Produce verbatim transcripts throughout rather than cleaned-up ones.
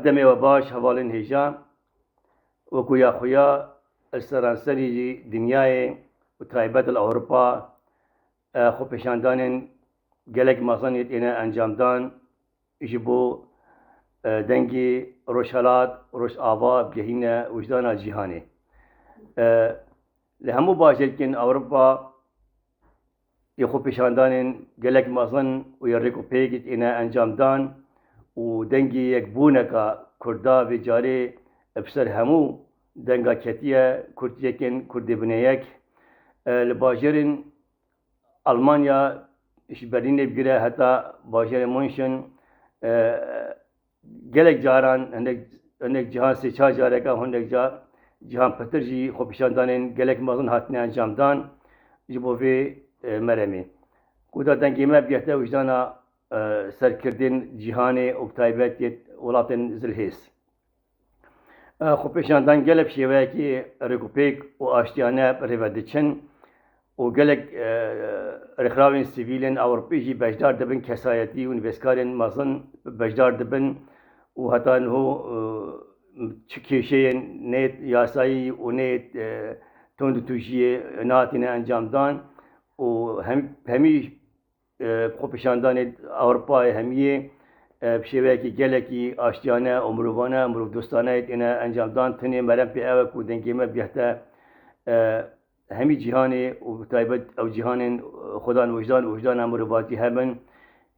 Demê we baş, hevalên hêja. Wekû ya xuya, li seranserî dinyayê û taybet li Ewropa, e, xwepêşandanên gelek mezin yê têne encamdan ji bo, e, dengê Rojhelat, Rojava bigehîne wijdana cîhanê. E, li hemû bajarkên Ewropa yê xwepêşandanên gelek mezin û yê rêk û pêk têne encamdan û dengê yekbûneka Kurda vê carê bi ser hemû denga ketiye, Kurd yek in, Kurdê bineyek. E, li bajarên Almanya, ji Berlînê bigire heta bajarê München, e, gelek caran, hinek, hinek cihan sê çar careka, hinek car cihan pitir jî xwepêşandanên gelek mezin hatine encamdan ji bo vê, e, meremê. Ku da dengê me bigehte wijdana, e, serkirdên cîhanê û bi taybet yê welatên zilhêz. E, xwepêşandan gelek şêweyekî rêkûpêk û aştiyane bi rê ve diçin û gelek, e, rêkxrawên sivîl ên Ewropî jî beşdar dibin, kesayetî û nivîskarên mezin beşdar dibin û heta niho, e, çi kêşeyên nê yasayî û nê, e, tundûtûjiyê nehatine encamdan û hem, hemî e, xwepêşandanê Ewropayê hemiyê, e, bi şêweyekî gelekî aştiyane û mirovane, mirovdostane têne encamdan. Tenê merem pê ew e ku dengê me bihte, e, hemî cîhanê û bi taybet ew cîhanên, e, xwedan wijdan û wijdana mirovatî hebin.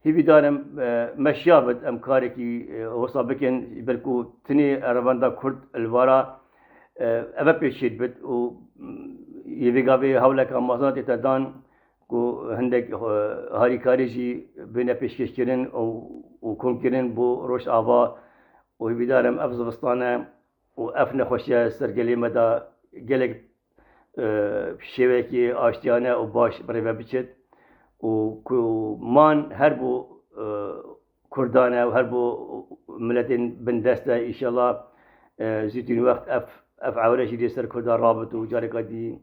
Hîvîdar im, e, me şiya bit em karekî, e, wisa bikin, ji ber ku tenê revenda Kurd li vara, e, eve pêşî dibit û, mm, yê vê gavê hewleka mezin tête dan, ku hindek, e, harîkarî jî bêne pêşkêşkirin û, û komkirin bo Rojava û hêvîdar im ev zivistane û ev nexweşiye ser gelê me de gelek, e, şêwekî aştiyane û baş bi rê ve biçit û ku man her bo, e, Kurdan e û her bo miletên bindest e, înşallah, e, zûtîn wext ev, ev ewre jî lê ser Kurdan rabit û careka dî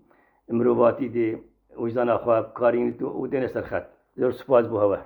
mirovatî dê wijdana xwe bikarînit û dêne ser xet. Zor spas bo hewe.